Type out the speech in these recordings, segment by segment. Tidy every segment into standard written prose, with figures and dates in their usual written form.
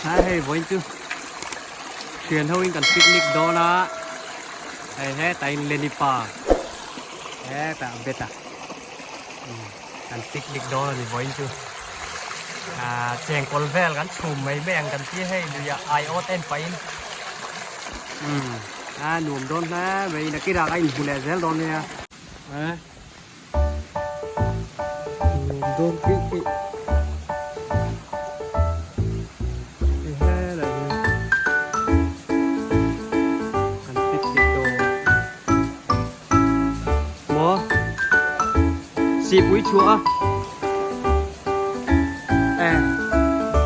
A hei vawiin chu thian ho in kan picnic dawn a hei hetah in Lenny pa hetah a bet a kan picnic dawn a ni vawiin chu ah chengkawl vel kan chhum mai mai ang kan tia hei lui ah aiawt en pahin umm a nuam dawn hle mai nakinah a inhmu leh zel dawn nia. Nuam dawn keih keih hei helai hian kan picnic dawn maw sihpui chhuah a e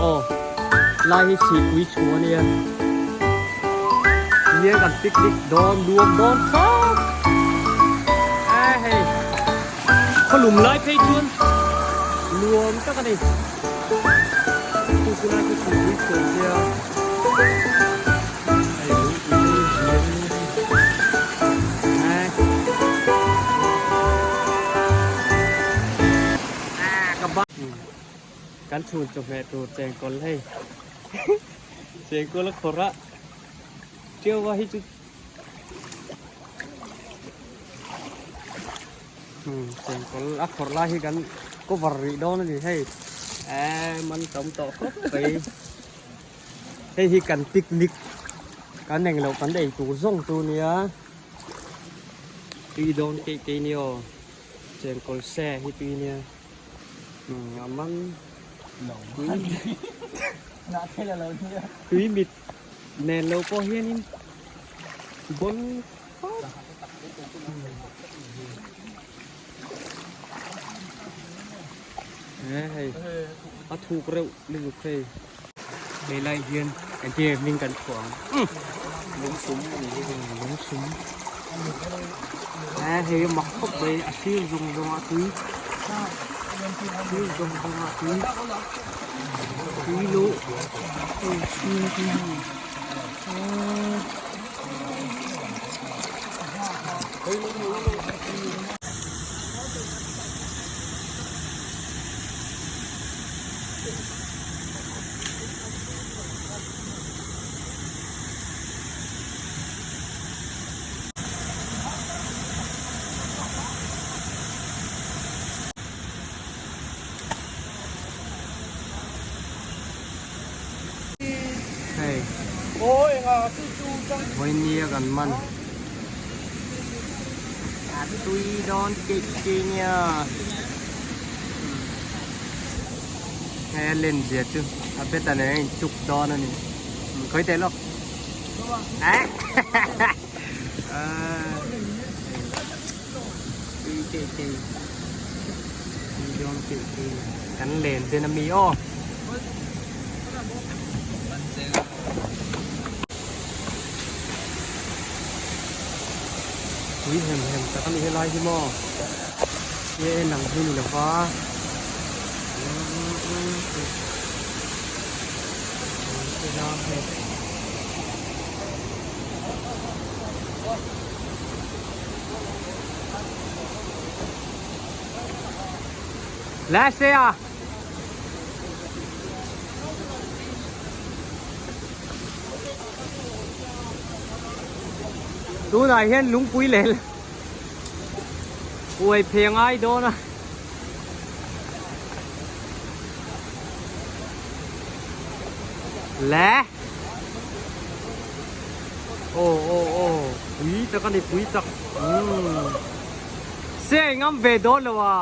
aw lai hi sihpui chhuah a nia nia kan picnic dawn nuam dawn khawp e hei khawlum lai phei chuan nuam tak a ni chu chu lai chu sihpui chhuah sia hei lungpui te hi hniam a nia hei e ka ba kan chhun chawhmeh tur chengkawl hei chengkawl a khawrh a Tiauva hi chu chengkawl a khawrh lai hi kan cover rih dawn a ni hei eee man tam tawh khawp mai hei hi kan picnic kan englo kan ei tur zawng chu nia tui dawn keih keih nia aw chengkawl se hi tui nia a man tui mit. Nen lo pawh hianin bawn khawp e hei a thuk reuh lutuk hei hei lai hian engtin nge hming kan chhuah ang lungsum a ni hi lungsum e hei a mak khawp mai a sir zawng zawng ah tui sir zawng zawng ah tui. Tui luh Hei vawinia kan man a tui dawn keih keih nia hei a len zia chu a bet a nen a inchuk dawn a ni khawi teh lawk Tui keih keih tui dawn keih keih kan len den ami aw. Tui hem hem tak ani helai hi maw e en ang hi ni lova hei. Lái xe à? Tunah hian lungpui leh uai phei a ngai dawn a. Le. Aw aw aw pui tak a ni pui tak. Umm. Se ngam ve dawn lo a.